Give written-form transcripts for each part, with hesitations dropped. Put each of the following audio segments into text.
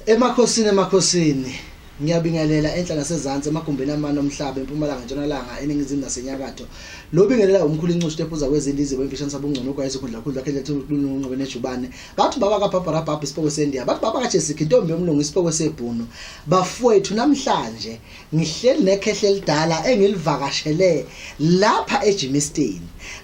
Emakhosini emakhosini ngiyabingelela enhla nasezansi emagumbini amane omhlaba empumalanga entshonalanga eningizimu nasenyakatho lo bingelela umkhulu incushi tephuza kwezindizi wemfishane sabungcono kwa isikhundla khundla khe lethu lunqobe nejubane bathi baba kaBarbara Bab isipoko sendiya bathi baba kaJessica intombi yomlungu isipoko sebhunu bafowethu namhlanje Ngihleli nekhehle elidala engilivakashele lapha eJimiston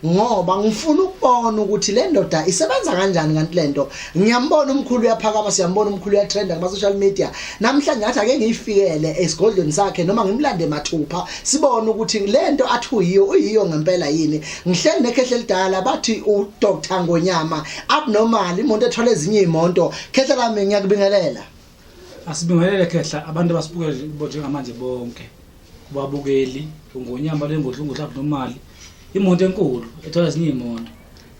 ngoba ngifuna ukubona ukuthi le ndoda isebenza kanjani kanti lento ngiyambona umkhulu uyaphakama siyambona umkhulu uyatrenda kuma social media namhlanje ngathi ake ngiyifikele esigodlweni sakhe noma ngimlande mathupha sibone ukuthi lento athi uyiyo uyiyo ngempela yini ngihleli nekhehle elidala bathi uDr Ngonyama abnormal imonto ethwala ezinye izimonto khehle lami ngiyakubingelela Asibingelele khehla abantu abasibukele bo njengamanje bonke kubabukeli ungonyama lengodlungu mhlawumbe nomali imoto enkulu ethola ezinye iy'moto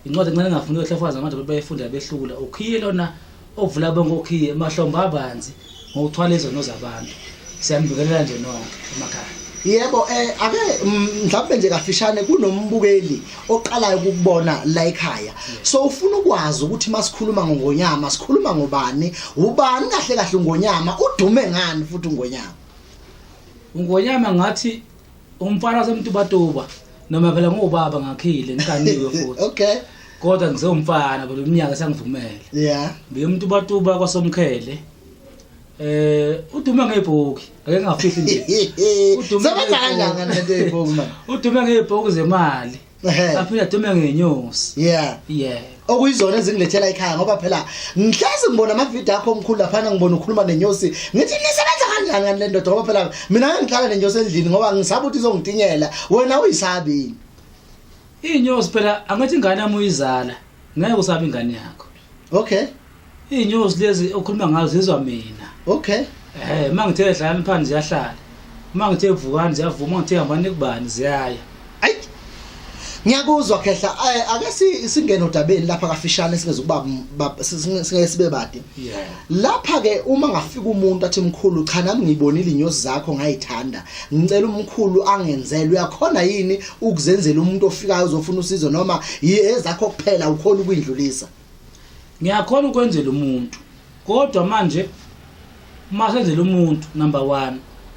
incwadi encane engafuni kwehlafaza abantu bayifunda behlula ukhiye lona ovula bonke okhiye mahlombe abanzi ngokuthwala izono zabantu siyanibingelela nje nonke emakhaya Yebo eh ake mhlawumbe nje kafishane kunombukeli oqalayo ukukubona la ekhaya. So ufuna ukwazi ukuthi masikhuluma ngongonyama sikhuluma ngobani? Ubani kahle kahle ungonyama? Udume ngani futhi ungonyama? Ungonyama ngathi umfana wasemtubatuba noma phela ngubaba ngakhile ngiganiwe futhi. Okay. Kodwa ngisewumfana phela iminyaka sangivumela. Yeah. Ngiyemtubatuba kwasomkhele. Eh udume ngebhoki ake ngingafihli nje. Udume Sebenza kanjani ngani lento yebhoki manje? Udume ngebhoki zemali. Aphinde adume ngenyosi. Yeah. Yeah. Okuyizona ezingilethela ekhaya ngoba phela ngihlezi ngibona ama video akho omkhulu laphana ngibona ukhuluma nenyosi ngithi nisebenza kanjani ngani le ndoda ngoba phela mina ngeke ngihlale nenyosi endlini ngoba ngisaba ukuthi izongitinyela wena uyisabi yini? Inyosi phela angathi ingane yami uyizala ngeke usabe ingane yakho. Okay. Iy'nyosi lezi okhuluma ngazo zizwa mina. Okay. Eh, uma ngithe hlalani phansi ziyahlala. Uma ngithe vukani ziyavuma, uma ngithe hambani kubani ziyaya. Ayi. Ngiyakuzwa khehla. Eh, ake singene odabeni lapha kafishane singezukuba singeke sibe bade. Yeah. Lapha ke uma ngafika umuntu athi mkhulu cha nami ngiyibonile inyosi zakho ngayithanda. Ngicela umkhulu angenzele uyakhona yini ukuzenzela umuntu ofikayo uzofuna usizo noma ezakho kuphela ukhona ukuyidlulisa. Ngiyakhona ukwenzela umuntu kodwa manje uma senzela umuntu number 1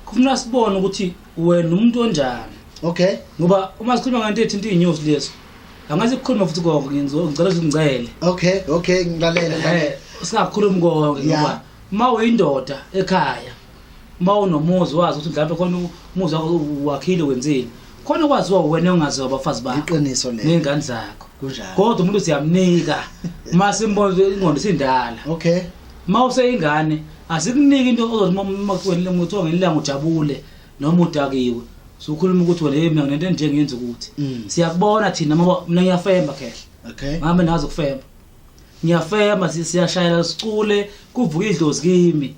kufuna sibone ukuthi wena umuntu onjani. Okay. Ngoba uma sikhuluma ngento ethinta iy'nyosi lezo angaze kukhulume futhi konke ngicela ukuthi ngicele. Okay, okay, ngilalele. Eh, singakhulumi konke ngoba uma uyindoda ekhaya uma unomuzi wazi ukuthi mhlawumbe khona umuzi wakho uwakhile wenzeni khona okwaziwa wena ongaziwa abafazi bakho iqiniso lelo ney'ngane zakho kunjalo kodwa umuntu siyamnika uma simbona ukuthi ingqondo isindala okay uma useyingane asikuniki into ozothi uma kuthiwa ngelilanga ujabule noma udakiwe sukhuluma ukuthi wena hey mina nginento enje ngiyenza ukuthi siyakubona thina ngoba mina ngiyafemba khehla okay ngame nazi ukufemba ngiyafemba siyashayela sicule kuvuka idlozi kimi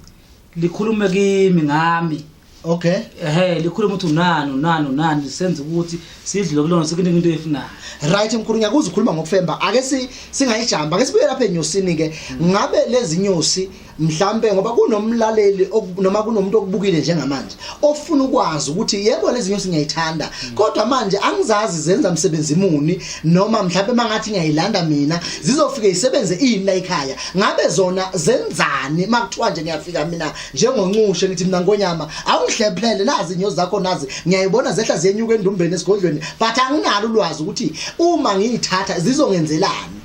likhulume kimi ngami okay ehe likhulume ukuthi unani unani unani senze ukuthi sidlule kulona sikunike into oyifunayo right mkhulu ngiyakuzwa ukhuluma ngokufemba ake si singayijamba ake sibuye lapha enyosini ke ngabe lezi nyosi mhlambe ngoba kunomlaleli noma kunomuntu okubukile njengamanje ofuna ukwazi ukuthi yebo lezi nyosi ngiyayithanda kodwa manje angizazi zenza msebenzi muni noma mhlambe mangathi ngiyayilanda mina zizofike isebenze ini la ekhaya ngabe zona zenzani makuthiwa nje ngiyafika mina njengoncushe ngithi mina ngonyama awungihlephele nazi inyozi zakho nazi ngiyayibona zehla ziyenyuka endumbeni esigodlweni but anginalo ulwazi ukuthi uma ngiyithatha zizongenzelani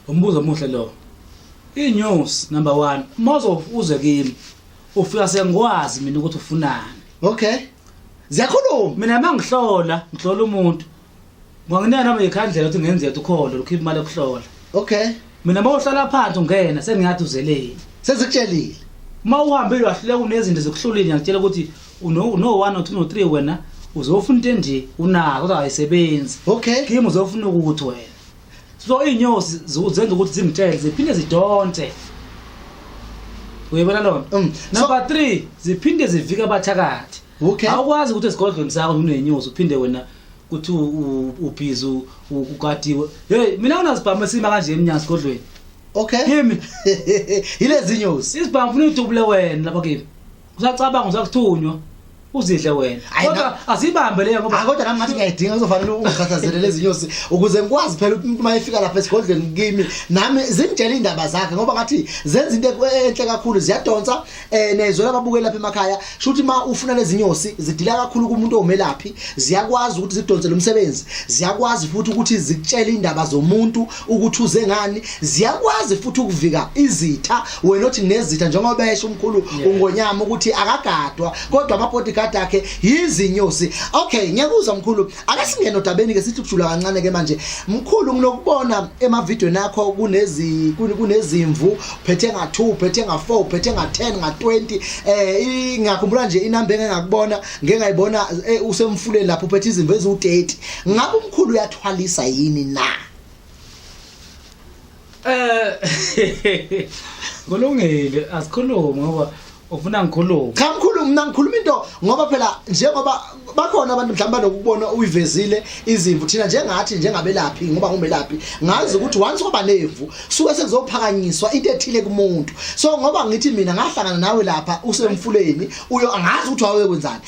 umbuzo omuhle lo inyosi number 1 uma uze kimi ufika sengikwazi mina ukuthi ufunani okay ziyakhuluma mina mangihlola ngihlola umuntu ngangineka noma ikhandlela ukuthi ngenzeka ukholo lukhipha imali yokuhlola okay mina uma uhlala phansi ungena sengingathi uzeleni sezikutshelile uma uhambile wahluleka unezinto zikuhlulile ngiyakutshela ukuthi uno 1 no 2 no 3 wena uzofuna into enje unazo kodwa ayisebenzi okay kimi uzofuna ukuthi wena so iy'nyosi zenza ukuthi zingitshele ziphinde zidonse uyebona lona Number 3 ziphinde zivike abathakathi okay awukwazi ukuthi esigodlweni sakho unenyosi uphinde wena kuthi ubhizi ugadiwe hey mina nginazibhamu esima kanje emnyango esigodlweni okay kimi yilezi nyosi isibhamu funa udubule wena lapha kimi usacabanga usakuthunywa. Uzidle wena. Hayi, Kodwa asibambe leyo ngoba Ah kodwa nami ngathi ngiyayidinga kuzofanele ungikhathazele lezi nyosi ukuze ngikwazi phela ukuthi umuntu uma efika lapha esigodlweni kimi nami zingitshela indaba zakhe ngoba ngathi zenza into enhle kakhulu ziyadonsa nezwe lababukeli lapha emakhaya shuthi uma ufuna lezi nyosi zidila kakhulu kumuntu omelaphi ziyakwazi ukuthi zidonse lo msebenzi ziyakwazi futhi ukuthi zikutshele indaba zomuntu ukuthi uze ngani ziyakwazi futhi ukuvika izitha wena othi nezitha njengoba besho umkhulu ungonyama ukuthi akagadwa kodwa ama-bodyguard akhe yizinyosi. Okay, ngiyakuzwa mkhulu. Ake singene odabeni ke sithi kujula kancane ke manje. Mkhulu nginokubona emavidweni akho kunezi kunezimvu phethe nga2 phethe nga4 phethe nga10 nga20 ngiyakhumbula nje inamba engingakubona ngeke ngayibona usemfuleni lapho uphethe izimvu eziwu30. Ngabe umkhulu uyathwalisa yini na? Kulungile asikhulume ngoba ufuna ngikhulume. Cha mkhulu mina ngikhuluma into ngoba phela njengoba bakhona abantu mhlawumbe banokubona uyivezile izimvu thina njengathi njengabelaphi ngoba ngumelaphi ngazi ukuthi once kwaba nemvu suke sekuzophakanyiswa into ethile kumuntu so ngoba ngithi mina ngahlangana nawe lapha usemfuleni uyo angazi ukuthi wawekwenzani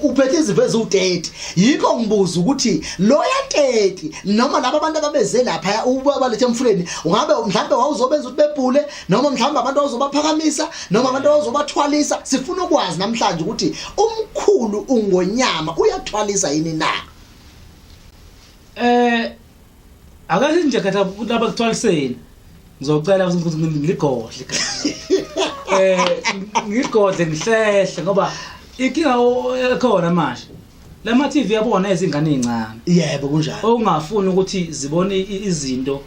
uphethe izimvu eziwu30 yikho ngibuza ukuthi loya 30 noma laba abantu ababeze lapha ubalethe emfuleni ungabe mhlawumbe wawuzobenza ukuthi bebhule noma mhlawumbe abantu awuzobaphakamisa noma abantu awuzobathwalisa sifuna ukwazi namhlanje ukuthi umkhulu ungonyama uyathwalisa yini na? Akathi nje khatha laba kuthwaliseni ngizocela ukuthi ngiligodle ngigodle ngihlehle ngoba inkinga ekhona manje lama TV yabona izingane ezincane. Yebo kunjalo. Ongafuni ukuthi zibone izinto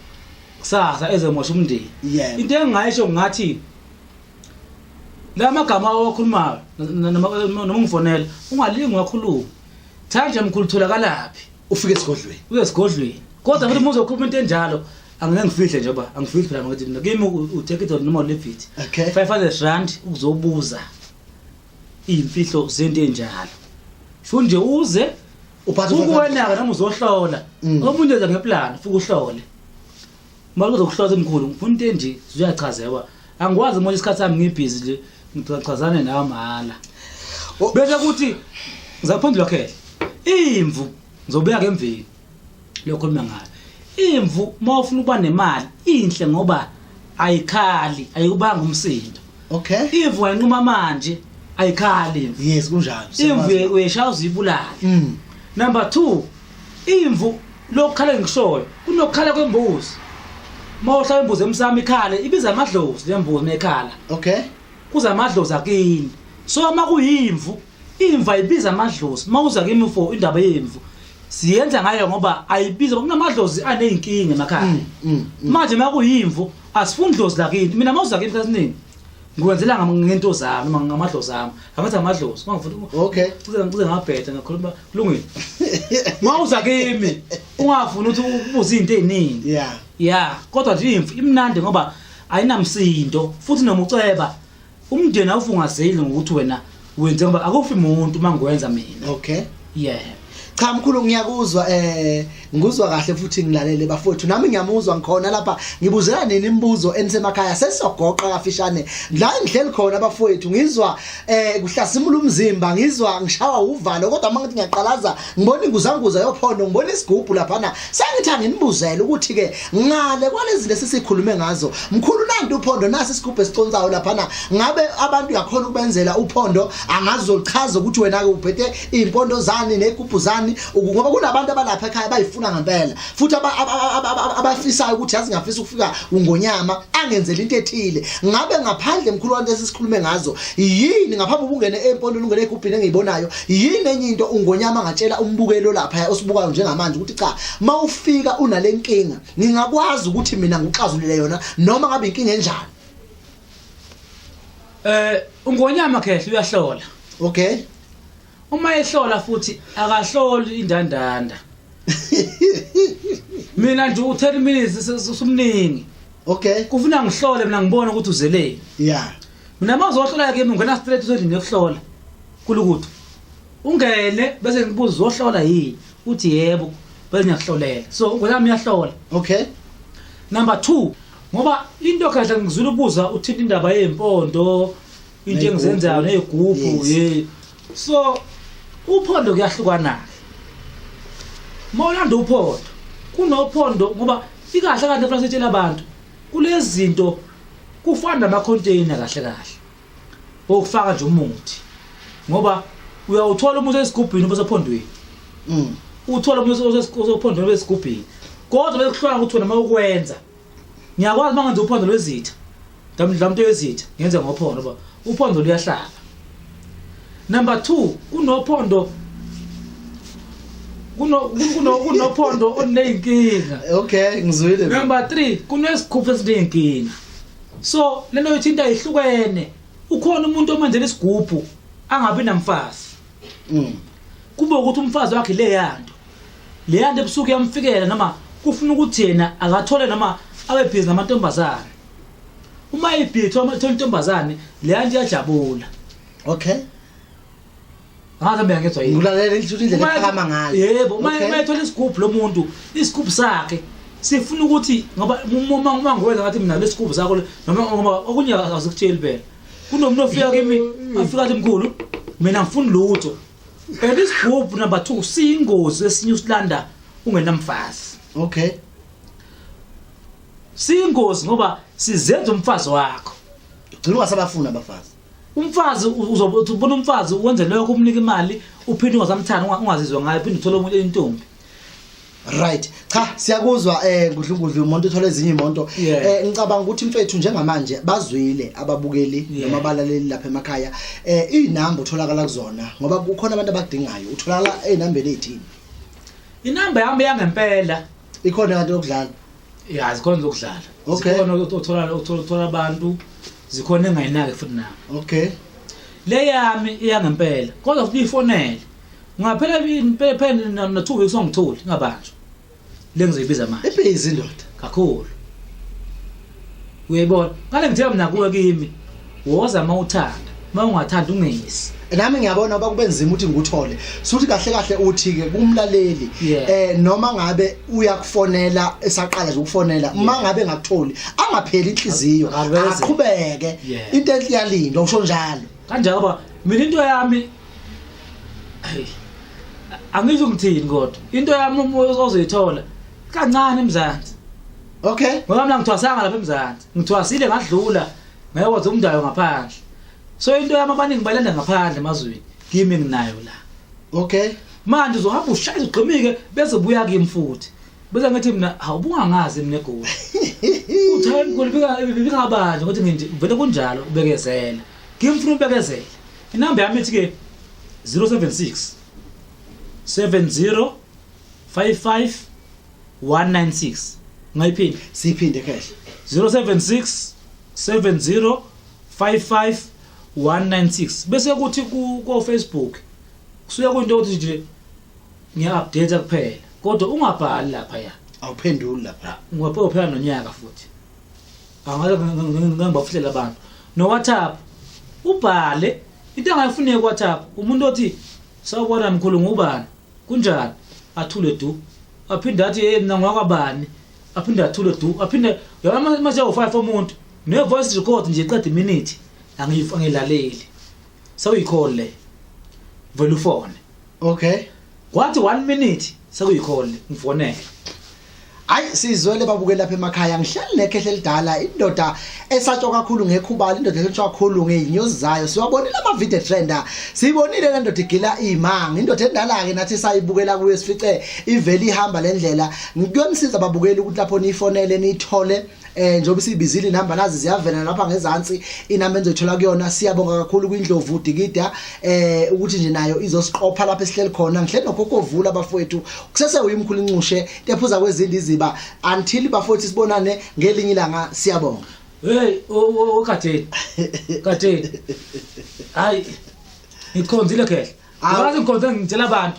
kusasa ezemosha umndeni. Into engingayisho ngathi la magama owakhulumayo noma ngifonela ungalingi wakhuluma. Thanje mkhulu tholakalaphi? Ufike esigodlweni. Uye esigodlweni. Kodwa futhi uma uzokhuluma into enjalo angeke ngifihle nje ba angifihli phela ngokuthi mina kimi utake it or noma leave it. 500 rand ukuzobuza imfihlo zento enjalo. Futhi nje uze uphathe ukuwenaka noma uzohlola. Omunye uza ngeplan futhi uhlole. Uma uzokuhlola emkhulu ngifuna into enje uyachazewa. Angikwazi manje isikhathi sami ngibhizi nje ngichazane nawe mahala. Bese kuthi ngizaphendula khehle. Imvu ngizobeka emveni lokhuluma ngayo. Imvu mawufuna ukuba nemali inhle ngoba ayikhali ayikubanga umsindo. Okay. Imvu ayinquma manje ayikhali imvu. Yes kunjalo. Imvu uyeshaya uzibulala. Number 2 imvu lokukhala ngishoyo kunokukhala kwembuzi. Mawuhlaba imbuzi emsamo ikhale ibiza amadlozi lembuzi nekhala. Okay. Kuza amadlozi akini. So uma kuyimvu imvu ayibiza amadlozi. Mawuza kimi for indaba yemvu siyenza ngayo ngoba ayibiza kunamadlozi aneyinkinga emakhaya. Manje makuyimvu asifuni dlozi lakini. Mina mawuza kimi esiningi ngikwenzela ngento zami noma ngamadlozi ami. Angathi amadlozi mangifuna. Okay. Kuze ngabheda ngakhuluma kulungile. Mawuza kimi ungafuni ukuthi ubuze izinto eziningi. Yeah. Yeah, kodwa nje imvu imnandi ngoba ayinamsindo futhi noma uceba umndeni awufungazeli ngokuthi wena wenze ngoba akufi umuntu mangikwenza mina. Okay. Yeah. Cha mkhulu ngiyakuzwa ngikuzwa kahle futhi ngilalele bafowethu nami ngiyamuzwa ngikhona lapha ngibuzela nini imibuzo enisemakhaya sesizogoqa kafishane la ngihleli khona bafowethu ngizwa kuhlasimula umzimba ngizwa ngishawa uvalo kodwa uma ngithi ngiyaqalaza ngibona inguzanguza yophondo ngibona isigubhu laphana sengithi anginibuzele ukuthi ke ngale kwalezi zinto esisikhulume ngazo mkhulu nanti uphondo nasi isigubhu esiconsayo laphana ngabe abantu uyakhona ukubenzela uphondo angazochaza ukuthi wena ke uphethe impondo zani negubhu zani ngoba kunabantu abalapha ekhaya bayifuna ngempela futhi abafisayo ukuthi yazi ngafisa ukufika ungonyama angenzele into ethile ngabe ngaphandle mkhulu wantu esisikhulume ngazo yini ngaphambi ubungene empondweni ungene egubhini engiyibonayo yini enye into ungonyama ngatshela umbukelo lapha osibukayo njengamanje ukuthi cha mawufika unalenkinga ngingakwazi ukuthi mina ngikuxazulule yona noma ngabe inkinga enjani? Ungonyama khehle uyahlola. Okay. Uma ehlola futhi akahloli indandanda. Mina nje u10 minutes usumningi. Okay. Kufuna ngihlole mina ngibone ukuthi uzeleni. Yeah. Mina mawuzohlola ke ungena straight usendlini yokuhlola. Kulukuthu. Ungene bese ngibuza uzohlola yini? Uthi yebo bese ngiyakuhlolela. So ungonyama uyahlola. Okay. Number 2 ngoba into kahle ngizula ubuza uthinta indaba yempondo into engizenzayo nezigubhu ye. So Uphondo kuyahlukana. Uma ulanda uphondo, kunophondo ngoba ikahle kahle futhi sitshela abantu kulezi zinto kufana nama-container kahle kahle okufaka nje umuthi ngoba uyawuthola umuthi esigubhini osephondweni. Uthola umuthi osephondweni osesigubhini kodwa bekuhlwana ukuthi wena uma ukwenza ngiyakwazi uma ngenza uphondo lwezitha mhlawumbe wezitha ngenze ngophondo ngoba uphondo luyahlaba. Number 2 kunophondo kunophondo oneyinkinga. Okay, ngizwile. Number 3 kunesikhuphu esineyinkinga. So lento yothinta ihlukene. Ukhona umuntu omenzela isigubhu angabi namfazi. Kube ukuthi umfazi wakhe leyanto. Leyanto ebusuku yamfikela noma kufuna ukuthi yena akathole noma abe busy namantombazane. Uma ibhitho amathola intombazane leyanto iyajabula. Okay. Ngaze mina ngezwa yini. Ngikulalela indlela ephakama ngayo. Yebo, uma ethola isigubhu lomuntu, isigubhu sakhe sifuna ukuthi ngoba uma ngokwenza ngathi mina lesigubhu sakho noma ngoba okunye azikutsheli phela. Kunomuntu ofika kimi afika athi mkhulu mina ngifuna lutho. And isigubhu number 2 siyingozi esinye usilanda ungenamfazi. Okay. Siyingozi ngoba sizenza umfazi wakho. Ugcina ungasabafuni abafazi. Umfazi uzobona umfazi wenze lokho umnika imali uphinde ungasamthandi ungazizwa ngayo uphinde uthole omunye intombi. Right. Cha siyakuzwa ngudlungudlu umuntu uthola ezinye imoto. Ngicabanga ukuthi mfethu njengamanje bazwile ababukeli noma abalaleli lapha emakhaya. Inamba utholakala kuzona ngoba kukhona abantu abadingayo. Utholakala enambeni ezithini? Inamba yami yangempela. Ikhona kanti yokudlala? Ya, zikhona zokudlala. Okay. Zikhona uthola abantu, zikhona engayinaki futhi nami. Okay. Le yami iyangempela. Kodwa futhi ifonele. Ungaphela impela na 2 weeks ongitholi ngabanjwa. Le ngizoyibiza manje. Ibhizi indoda kakhulu. Uyayibona? Ngale ngithe mina kuwe kimi. Woza mawuthanda, mawungathanda ungeyisi. Nami ngiyabona uba kube nzima ukuthi ngikuthole. Suthi kahle kahle uthi ke kumlaleli noma ngabe uyakufonela esaqala nje ukufonela uma ngabe ngakutholi angapheli inhliziyo aqhubeke into enhle iyalindwa usho njalo. Kanjalo ba mina into yami angisho ngithini kodwa into yami ozoyithola kancane eMzansi. Okay. Ngoba mina ngithwasanga lapha eMzansi. Ngithwasile ngadlula ngayokwenza umndawo ngaphandle. So into yami abaningi balanda ngaphandle emazweni. Kimi nginayo la. Okay. Manje uzohamba ushaye ugqimike bese buya kimi futhi. Bese ngithi mina awubungangazi mina eGoli. Uthi hayi mkhulu bika ukuthi nje vele kunjalo ubekezela. Ngimfuna ubekezela. Inamba yami ithi ke 076 70 55 196. Ngayiphinda. Siphinde kahle. 076 70 55 196. Bese kuthi ku Facebook kusuke kuyinto ukuthi nje ngiya-update kuphela kodwa ungabhali lapha ya. Awuphenduli lapha. Ngoba uphela nonyaka futhi. Angaze ngibafihlela abantu. No WhatsApp ubhale into engayifuneki ku WhatsApp umuntu othi sawubona mkhulu ngubani kunjani athule du aphinde athi hey mina ngwakwabani aphinde athule du aphinde yabona mase u5 umuntu ne voice record nje iqeda iminute angilaleli sewuyi-call le vele ufone. Okay. Kwathi 1 minute sekuyi-call ngifonele. Hayi sizwele babuke lapha emakhaya ngihleli nekhehle elidala indoda esatshwa kakhulu ngekhubala indoda esatshwa kakhulu ngeinyozi zayo siwabonile ama video trender siyibonile le ndoda igila imanga indoda endala ke nathi sayibukela kuye sifice iveli ihamba lendlela ngiyonisiza babukeli ukuthi lapho niyifonele niyithole njengoba siyibizile inamba nazi ziyavela lapha ngezansi inamba enizothola kuyona. Siyabonga kakhulu kwindlovu Dikida ukuthi nje nayo izosiqopha lapha esihleli khona. Ngihleli noGogo Vula bafowethu kusese uyimkhulu incushe tephuza kwezindi iziba until bafowethu sibonane ngelinye ilanga. Siyabonga. Hey okhatheni khatheni hayi ngikhonzile khehle ngathi ngikhonze ngitshela abantu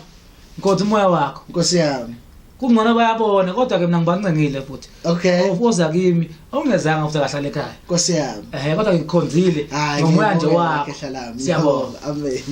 ngikhonze umoya wakho Nkosi yami kungcono bayabona kodwa ke mina ngibancengile futhi. Okay. Uza kimi awungezanga futhi kahlala ekhaya. Nkosi yami. Kodwa ngikhonzile ngomoya nje wakho. Siyabonga. Amen.